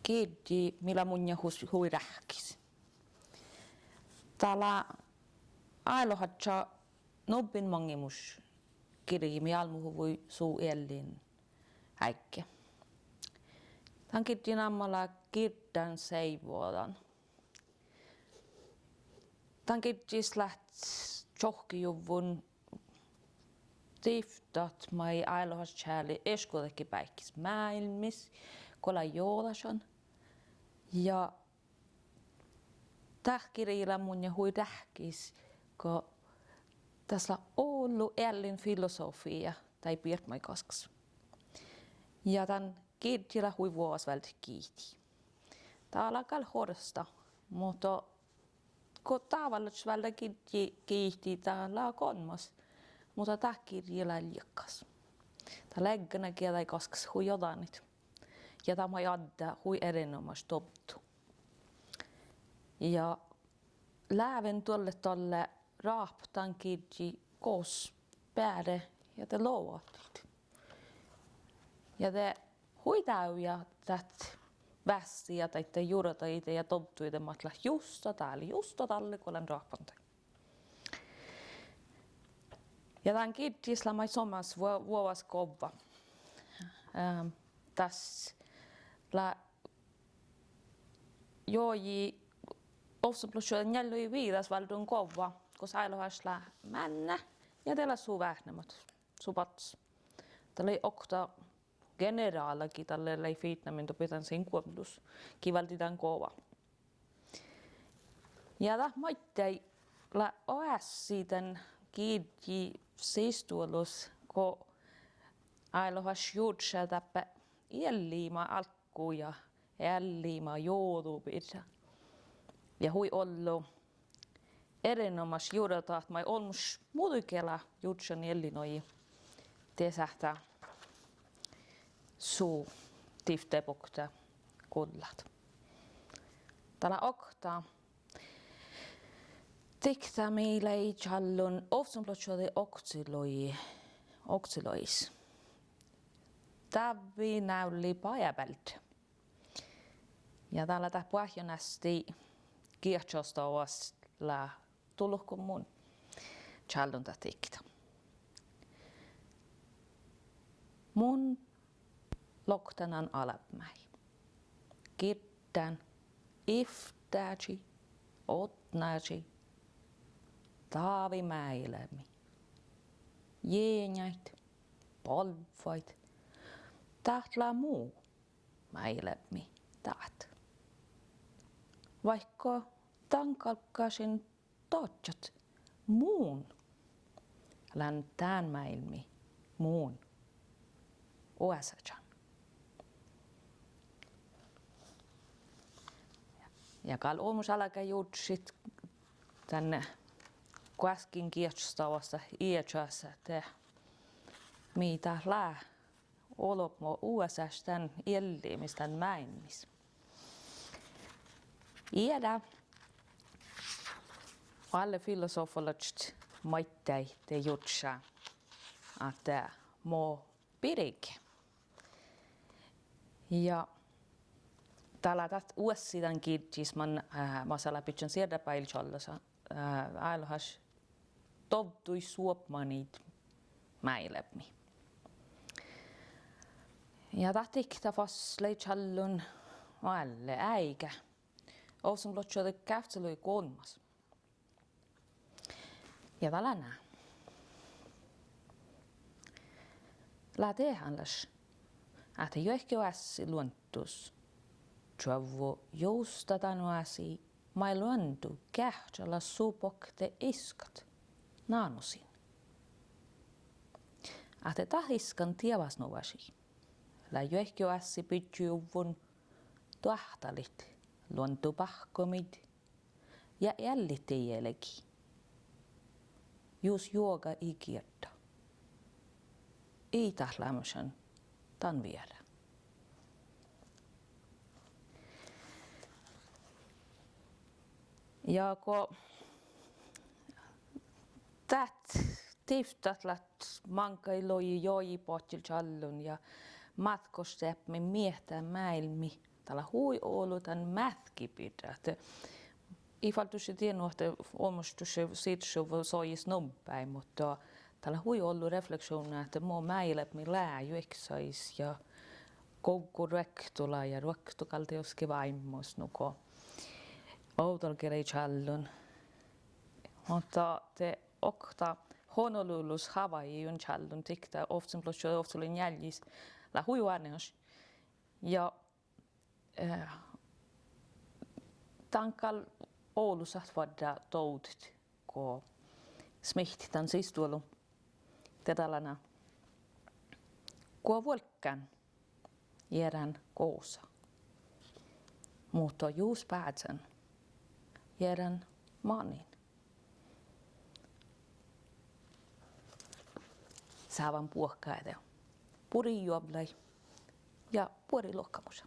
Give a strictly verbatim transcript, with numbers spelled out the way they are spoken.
girjji mii lea munnje hui, hui ráhkkis. Dat lea áilohadja nubbin maŋimuš girji mii álbmothuvvui su eallin áigge. Dan girjji namma lea Girdán seivvodan. Dan girjjis leat čohkkejuvvon divttat maid áilohaš čálii iešguđetge báikkis máilmmis go lea jođášan. Ja dat girji lea munnje hui ráhkkis go das lea ollu eallin filosofia daid biepmuid gaskkas. Ja dan girjji lea hui vuos váldit giitit. Dat lea gal horsta, muhto go dábálaš váldá girjji giitit, dat lea goalmmás, muhto dat girji lea liekkas. Dat ledje geat daid gaskkas hui ođanit. Ja dat maid addá hui erenoamáš dovddu. Ja láven doallet dalle ráhppat dan girjji gos beare ja de lovattit. Ja de hui dávjá dat vásttiid ja daid jurdaide ja dovdduide mat leat justa dál, justa dalle go lean ráhppan daid. Ja dan girjjis lea maid somás vuo-, vuovas govva. Ehm, das lea jođi ovccinuppelotčuođi njealljelogi viidas váldán govva, gos áilohaš lea mánná ja de lea su vátnemat, su baddis. Dat lei okta generála gii dalle lei fitnamin doppe dan sin guovllus, gii válddii dan govva. Ja dat maiddái lea oassi dan girjji sistuolus go áilohaš jurddašii dáppe eallima álggu ja eallima jođu birra. Ja hui ollu erenoamáš jurdagat maid olmmoš muđui geat lea jurddašan eallin oji. De sáhttá su divttabokte gullat. Dat lea okta dikta mii lei čállon ovccinuppelotčuođi oktilogi-, oktilogis. Dávvi návllii bajabáldde. Ja dat lea dat boahjonásti geahčastavas lea dutkan mun čállon dat dikta. Mun loktánan álbmáid, girdán ivttážii, odnážii, dávimáilbmi, jienjaid, bolvvaid. Dat lea mu máilbmi dát. Vaikko dan galggašin dadjat, mun lean dán máilbmi, mun oasážan. Ja gal olmmoš álgá jurddašit dan goaskin geahčastavas iežas ahte mii dat lea olbmo oasáš dan eallimis, dan máilmmis. Eará, oalle filosofalaččat maiddái de jurddašii ahte mo birge. Ja dat lea dat oassi dan girjjis man, eh, mas lea bidjan sierra báilčoallas, eh, áilohaš dovdduid suopmaniid máilbmi. Ja dat dikta fas lei čállon oalle áigá, ovccinuppelotčuođi gávccilogi golmmas. Ja dat lea ná. Lea dehálaš ahte juohke oassi luonddus čuovvu justa dan oasii maid luondu geahččala su bokte iskat nanusin. Ahte dat iskan dieđusge oažžut lea juohke oassi bidjojuvvon doahttalit luondu báhkkomiid ja eallit dieinnaga. Jus juoga ii gierda, ii dat leamašan dan vierra. Ja go dat divttat leat máŋggaid logi jođiboažžil čállon ja mátkošteapmi miehtá máilmmi, Dat lea hui olu dan mearkki birra ahte ii fal dušše dieinna ahte olmmoš dušše sirššovvo soaggis nuppeain, muhto dat lea hui ollu reflekšuvdna ahte mo meailbmi lea juohke sajis ja gokko ruoktot ja ruoktot gal dieđusge váimmus nugo ovdal geaid čállun. Muhto de okta Honolulus Hawaii un čállun dikta ovccinuppelotčuođi ovccilogi njealjis lea hui oanehaš. Ja, eh, dan gal ollu sáhttá várra dovdet go smihtet dan sisdoalu. De dat lea ná: Go vuolggán, jearán gosa. Muhto jus bázán, jearán manin. Sávan buohkaide, buriid juovllaid ja buori lohkamuša.